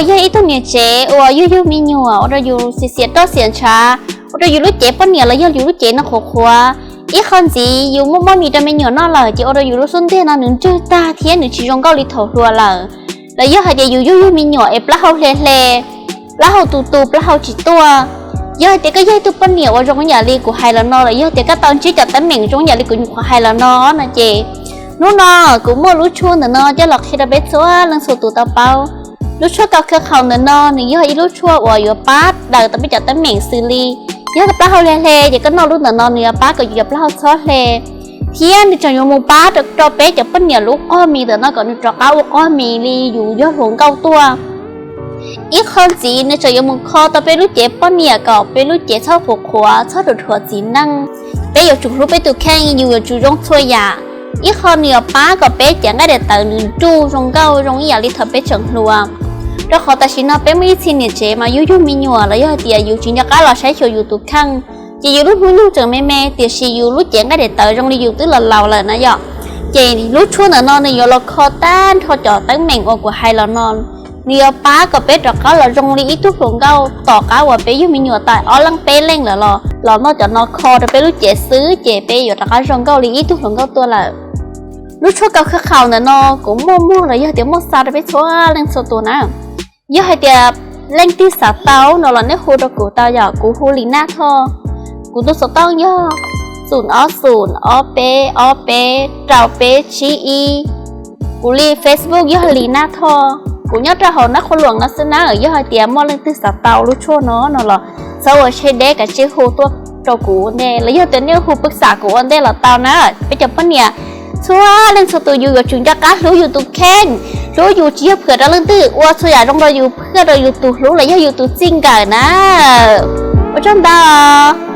Yog ib tug niam tsev uas yug yug me nyuam ua rau yus xiam xiam roj xiam ntshav, ua rau yus lub cev poj niam los yog yus lub cev no qhuav qhuav. Ib qho ntxiv yus muaj mov mis rau me nyuam noj lawm ces ua rau yus lub xub ntiag no nws ntswg tag thiab nws tsis zoo nkauj li thaum hluas lawm. Los yog hais tias yus yug yug me nyuam es plaub hau hle hle, plaub hau tu tu plaub hau tsis tuaj. Yog hais tias koj yog ib tug poj niam uas zoo yam li kuv hais los no los yog tias koj tau ntsib cov teeb meem zoo yam li kuv nyuam qhuav hais los no no ces hnub no kuv muaj lub tshuaj ntawm no coj los qhia rau peb txhua leej txhua tus tau paub. Lub tshuaj kaus khawv qhaum ntawm no nws yog ib lub tshuaj uas yuav pab daws tau peb cov teeb meem xws li yog plaub hau hle hle ces koj noj lub ntawm no nws yuav pab kom yus cov plaub hau txhob hle, thiab nws tseem yuav mus pab rau peb cov poj niam lub qog mis ntawm no kom nws rov qab ua qog mis li yus yog hluas nkauj tuaj. Ib qho ntxiv nws tseem yuav mus kho tau peb lub cev poj niam kom peb lub cev txhob qhuav qhuav txhob dhuav dhuav txiv neej. Peb yuav tsum hlub peb tus kheej, yus yuav tsum zoo txhua yam. Ib qho nws yuav pab kom peb cev nqaij daim tawv nws nruj zoo nkauj zoo ib yam li thaum peb tseem hluas. Rau qhov tam sim no peb muaj ib txhia niam tsev mas yug yug me nyuam los yog hais tias yus tsis nco qab los saib xyuas yus tus kheej, ces yus lub hnub nyoog tseem me me tiam sis yus lub cev nqaij daim tawv zoo li yus twb los laus lawm na yom. Ces lub tshuaj ntawm no nws yuav los kho tag nrho cov teeb meem uas kuv hais los no, nws yuav pab kom peb rov qab los zoo li ib tug hluas nkauj tom qab uas peb yug me nyuam tas ob leeg peb leeg lawm los los noj cov no kho rau peb lub cev xwb ces peb yuav rov qab zoo nkauj li ib tug hluas nkauj tuaj lawm. Lub tshuaj kaus khawv qhaum ntawm no kuv muaj muag los yog tias muaj xa rau peb txhua leej txhua tus na. Yog hais tias leej twg xav tau no los nej hu rau kuv tau yom, kuv hu Li Naj Thoj. Kuv tus xov tooj yog xoom ob xoom ob peb ob peb rau peb tsib ib. Kuv li Facebook yog Li Naj Thoj, kuv nyob rau hauv Nab Qhua Luam no xwb na. Yog hais tias muaj leej twg xav tau lub tshuaj no no los txhob ua siab deb, kav tsij hu tuaj rau kuv ua ntej los yog tias nej hu pwj xam kuv ua ntej los tau na. Peb cov poj niam txhua leej txhua tus yus yuav tsum nco qab hlub yus tus kheej, hlub yus tsis yog phwm rau leej twg, ua txhua yam zoo rau yus phwj rau yus tus hlub los yog yus tus txij nkawm na. Ua tsaug ntau.